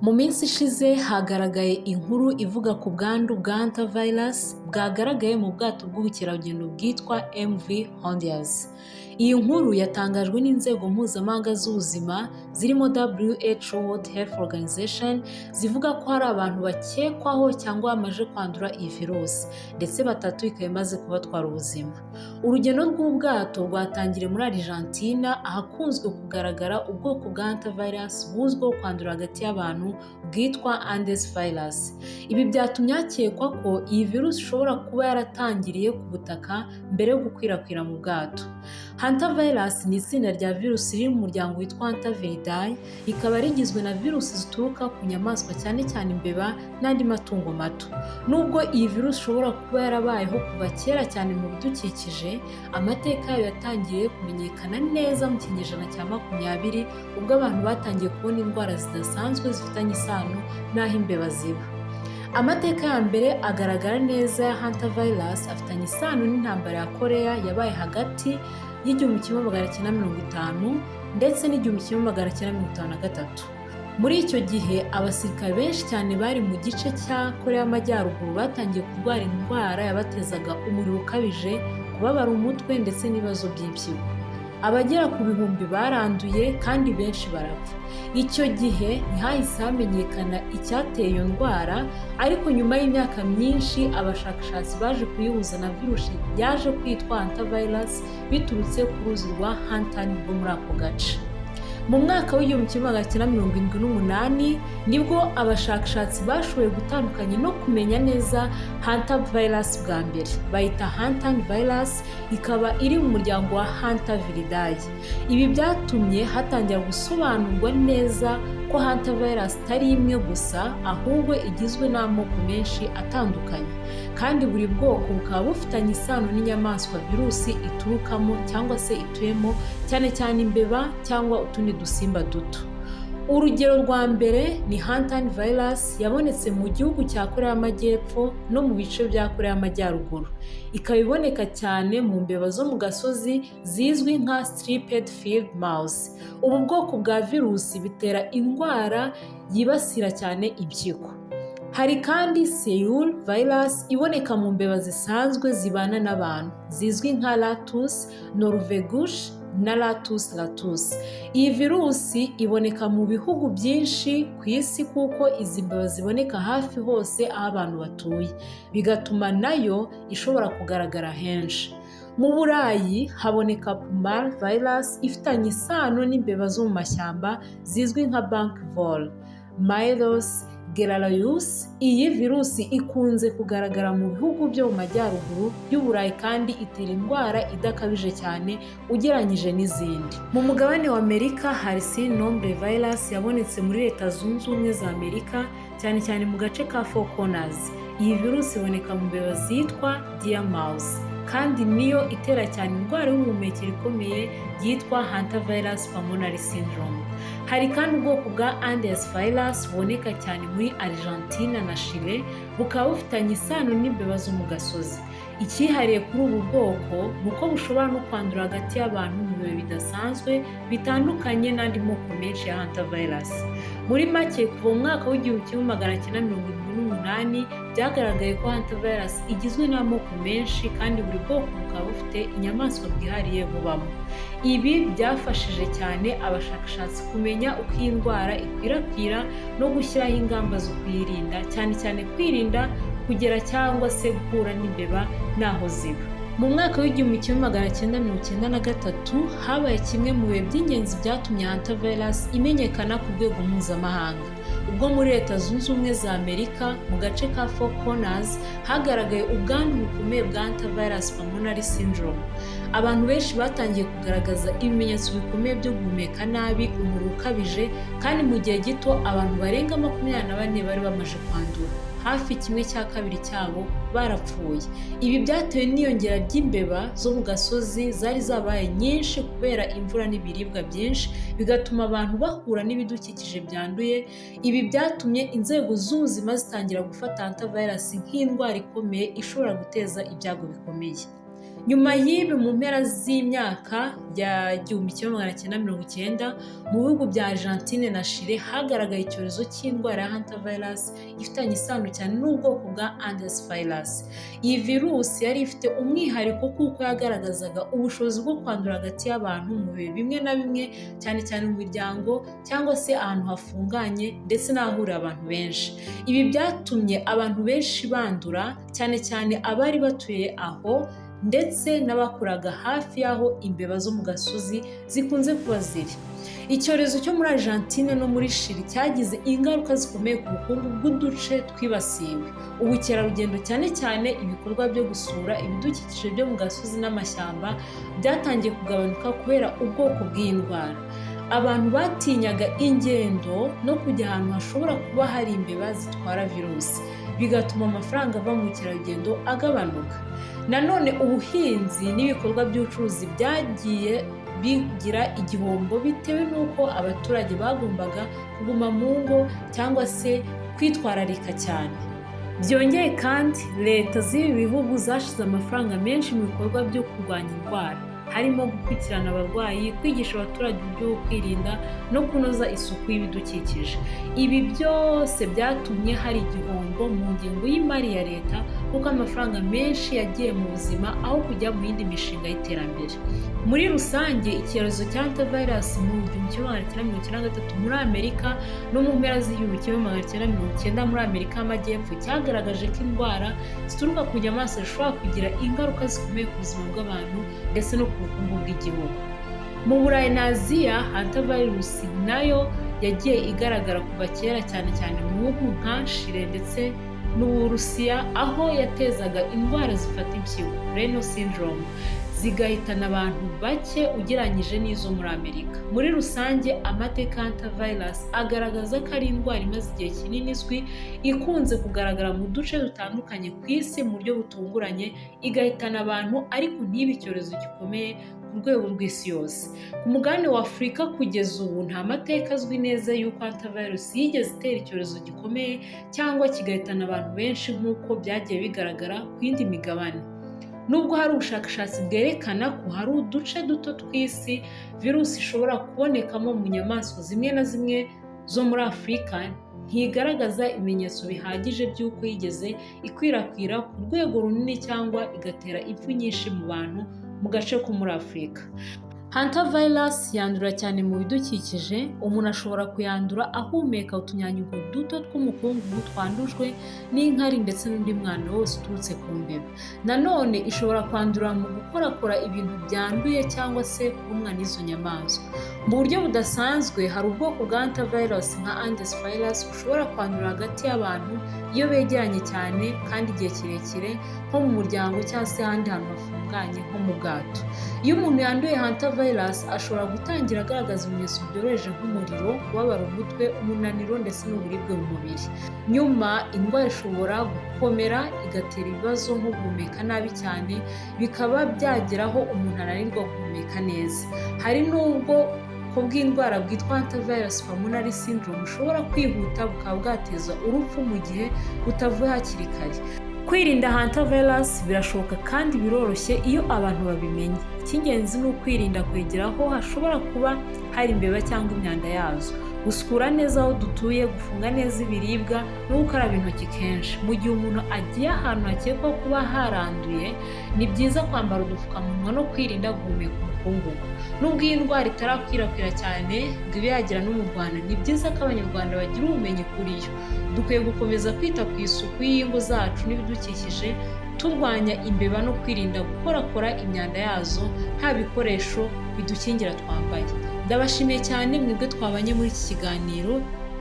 Mu minsi ishize hagaragaye inkuru ivuga ku bwandu bwa hantavirus bwagaragaye mu bwato bw'ubukerarugendo bwitwa MV Hondius. Iyi nkuru yatangajwe n'inzego mpuzamahanga z'ubuzima zirimo WHO, World Health Organization, zivuga ko hari abantu bakekwaho cyangwa bamaze kwandura iyi virusi, ndetse batatu ikaba imaze kubatwara ubuzima. Urugendo rw'ubwato rwatangiriye muri Argentina, ahakunzwe kugaragara ubwoko bwa hantavirus buzwiho kwandura hagati y'abantu bwitwa Andes virus. Ibi byatumye hakekwa ko iyi virusi ishobora kuba yaratangiriye ku butaka mbere yo gukwirakwira mu bwato. Hantavirus ni itsinda rya virusi riri mu muryango witwa Hantaviridae, rikaba rigizwe na virusi zituruka ku nyamaswa, cyane cyane imbeba n'andi matungo mato. Nubwo iyi virusi ishobora kuba yarabayeho kuva kera cyane mu bidukikije, amateka yayo yatangiye kumenyekana neza mu kinyejana cya 20, ubwo abantu batangiye kubona indwara zidasanzwe zifitanye isano n'aho imbeba ziba. Amateka ya mbere agaragara neza ya hantavirus afitanye isano n'intambara ya Korea yabaye hagati y'1950 ndetse n'1953. Muri icyo gihe, abasirikare benshi cyane bari mu gice cya Korea y'Amajyaruguru batangiye kurwara indwara yabatezaga umuriro ukabije, kubabara umutwe ndetse n'ibibazo by'impyiko. Abagera ku bihumbi baranduye kandi benshi barapfa. Icyo gihe ntihahise hamenyekana icyateye iyo ndwara, ariko nyuma y'imyaka myinshi abashakashatsi baje kuyihuza na virusi yaje kwitwa hantavirus, biturutse ku ruzi rwa Hantan rwo muri ako gace. Mu mwaka w'1978 nibwo abashakashatsi bashoboye gutandukanya no kumenya neza hantavirus bwa mbere, bayita Hantan virus, ikaba iri mu muryango wa Hantaviridae. Ibi byatumye hatangira gusobanurwa neza ko hantavirus atari imwe gusa, ahubwo igizwe n'amoko menshi atandukanye, kandi buri bwoko bukaba bufitanye isano n'inyamaswa virusi iturukamo cyangwa se ituyemo, cyane cyane imbeba cyangwa utundi dusimba duto. Urugero rwa mbere ni Hantan virus yabonetse mu gihugu cya Korea y'Amajyepfo no mu bice bya Korea y'Amajyaruguru, ikaba iboneka cyane mu mbeba zo mu gasozi zizwi nka striped field mouse. Ubu bwoko bwa virusi bitera indwara yibasira cyane impyiko. Hari kandi Seoul virus iboneka mu mbeba zisanzwe zibana n'abantu zizwi nka Rattus norvegicus na Rattus rattus. Iyi virusi iboneka mu bihugu byinshi ku isi kuko izi mbeba ziboneka hafi hose aho abantu batuye, bigatuma nayo ishobora kugaragara henshi. Mu Burayi haboneka Puumala virus ifitanye isano n'imbeba zo mu mashyamba zizwi nka bank vole, Mylossomys gallerius. Iyi virusi ikunze kugaragara mu bihugu byo mu majyaruguru y'Uburayi kandi itera indwara idakabije cyane ugereranyije n'izindi. Mu mugabane wa Amerika hari Sin Nombre virus yabonetse muri Leta Zunze Ubumwe za Amerika, cyane cyane mu gace ka Four Corners. Iyi virusi iboneka mu mbeba zitwa deer mouse kandi niyo itera cyane indwara y'ubuhumekero ikomeye yitwa hantavirus pulmonary syndrome. Hari kandi ubwoko bwa Andes virus buboneka cyane muri Argentina na Chile, bukaba bufitanye isano n'imbeba zo mu gasozi. Icyihariye kuri ubu bwoko ni uko bushobora no kwandura hagati y'abantu mu bihe bidasanzwe, bitandukanye n'andi moko menshi ya hantavirus. Muri make, kuva mu mwaka w'1978 byagaragaye ko hantavirus igizwe n'amoko menshi kandi buri bwoko bukaba bufite inyamaswa bwihariye bubamo. Ibi byafashije cyane abashakashatsi kumenya uko iyi ndwara ikwirakwira no gushyiraho ingamba zo kuyirinda, cyane cyane kwirinda kugera cyangwa se guhura n'imbeba n'aho ziba. Mu mwaka w'1993 habaye kimwe mu bihe by'ingenzi byatumye hantavirus imenyekana ku rwego mpuzamahanga, ubwo muri Leta Zunze Ubumwe za Amerika mu gace ka Four Corners hagaragaye ubwandu bukomeye bwa hantavirus pulmonary syndrome. Abantu benshi batangiye kugaragaza ibimenyetso bikomeye byo guhumeka nabi, umuriro ukabije, kandi mu gihe gito abantu barenga 24 bari bamaze kwandura, hafi kimwe cya kabiri cyabo barapfuye. Ibi byatewe n'iyongera ry'imbeba zo mu gasozi zari zabaye nyinshi kubera imvura n'ibiribwa byinshi, bigatuma abantu bahura n'ibidukikije byanduye. Ibi byatumye inzego z'ubuzima zitangira gufata hantavirus nk'indwara ikomeye ishobora guteza ibyago bikomeye. Nyuma y'ibi, mu mpera z'imyaka ya 1990, mu bihugu bya Argentine na Chile hagaragaye icyorezo cy'indwara ya hantavirus ifitanye isano cyane n'ubwoko bwa Andes virus. Iyi virusi yari ifite umwihariko kuko yagaragazaga ubushobozi bwo kwandura hagati y'abantu mu bihe bimwe na bimwe, cyane cyane mu miryango cyangwa se ahantu hafunganye ndetse n'ahahurira abantu benshi. Ibi byatumye abantu benshi bandura, cyane cyane abari batuye aho ndetse n'abakoraga hafi y'aho imbeba zo mu gasozi zikunze kuba ziri. Icyorezo cyo muri Argentine no muri Chili cyagize ingaruka zikomeye ku bukungu bw'uduce twibasiwe. Ubukerarugendo, cyane cyane ibikorwa byo gusura ibidukikije byo mu gasozi n'amashyamba, byatangiye kugabanuka kubera ubwoko bw'iyi ndwara. Abantu batinyaga ingendo no kujya ahantu hashobora kuba hari imbeba zitwara virusi, bigatuma amafaranga ava mu bukerarugendo agabanuka. Nanone ubuhinzi n'ibikorwa by'ubucuruzi byagiye bigira igihombo bitewe n'uko abaturage bagombaga kuguma mu ngo cyangwa se kwitwararika cyane. Byongeye kandi, leta z'ibi bihugu zashize amafaranga menshi mu bikorwa byo kurwanya indwara, harimo gukurikirana abarwayi, kwigisha abaturage uburyo bwo kwirinda no kunoza isuku y'ibidukikije. Ibi byose byatumye hari igihombo mu ngengo y'imari ya leta, kuko amafaranga menshi yagiye mu buzima aho kujya mu yindi mishinga y'iterambere. Muri rusange, icyorezo cya hantavirus mu 1993 muri Amerika no mu mpera z'igihumbi kimwe magana cyenda mirongo icyenda muri Amerika y'Amajyepfo cyagaragaje ko indwara zituruka ku nyamaswa zishobora kugira ingaruka zikomeye ku buzima bw'abantu ndetse no ku bukungu bw'igihugu. Mu Burayi na Aziya, hantavirus nayo yagiye igaragara kuva kera, cyane cyane mu bihugu nka Chile ndetse n'Uburusiya, aho yatezaga indwara zifata impyiko, renal syndrome, zigahitana abantu bake ugereranyije n'izo muri Amerika. Muri rusange, amateka ya hantavirus agaragaza ko ari indwara imaze igihe kinini izwi, ikunze kugaragara mu duce dutandukanye ku isi mu buryo butunguranye, igahitana abantu ariko ntibe icyorezo gikomeye ku rwego rw'isi yose. Ku mugabane wa Afurika, kugeza ubu nta mateka azwi neza y'uko hantavirus yigeze itera icyorezo gikomeye cyangwa kigahitana abantu benshi nk'uko byagiye bigaragara ku yindi migabane. Nubwo hari ubushakashatsi bwerekana ko hari uduce duto tw'isi virusi ishobora kubonekamo mu nyamaswa zimwe na zimwe zo muri Afurika, ntigaragaza ibimenyetso bihagije by'uko yigeze ikwirakwira ku rwego runini cyangwa igatera impfu nyinshi mu bantu mu gace ko muri Afurika. Hantavirus yandura cyane mu bidukikije. Umuntu ashobora kuyandura ahumeka utunyangingo duto tw'umukungugu twandujwe n'inkari ndetse n'undi mwanda wose uturutse ku mbeba. Nanone ishobora kwandura mu gukorakora ibintu byanduye cyangwa se kurumwa n'izo nyamaswa. Mu buryo budasanzwe, hari ubwoko bwa hantavirus nka Andes virus bushobora kwandura hagati y'abantu iyo begeranye cyane kandi igihe kirekire, nko mu muryango cyangwa se ahandi hantu hafunganye nko mu bwato. Iyo umuntu yanduye hantavirus, ashobora gutangira agaragaza ibimenyetso byoroheje nk'umuriro, kubabara umutwe, umunaniro ndetse n'uburibwe mu mubiri. Nyuma indwara ishobora gukomera igatera ibibazo nko guhumeka nabi cyane, bikaba byageraho umuntu ananirwa guhumeka neza. Hari n'ubwo bw'indwara bwitwa hantavirus pulmonary syndrome bushobora kwihuta bukaba bwateza urupfu mu gihe butavuwe hakiri kare. Kwirinda hantavirus birashoboka kandi biroroshye iyo abantu babimenye. Icy'ingenzi ni ukwirinda kwegera aho hashobora kuba hari imbeba cyangwa imyanda yazo, gusukura neza aho dutuye, gufunga neza ibiribwa no gukaraba intoki kenshi. Mu gihe umuntu agiye ahantu hakekwa kuba haranduye, ni byiza kwambara udupfukamunwa no kwirinda guhumeka umukungugu. Nubwo iyi ndwara itarakwirakwira cyane ngo ibe yagera no mu Rwanda, ni byiza ko Abanyarwanda bagira ubumenyi kuri yo. Dukwiye gukomeza kwita ku isuku y'ingo zacu n'ibidukikije, turwanya imbeba no kwirinda gukorakora imyanda yazo nta bikoresho bidukingira twambaye. Ndabashimiye cyane mwebwe twabanye muri iki kiganiro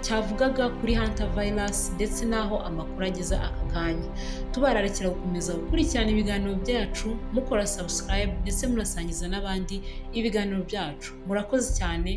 cyavugaga kuri hantavirus ndetse n'aho amakuru ageze aka kanya. Tubararikira gukomeza gukurikirana ibiganiro byacu mukora subscribe ndetse munasangiza n'abandi ibiganiro byacu. Murakoze cyane.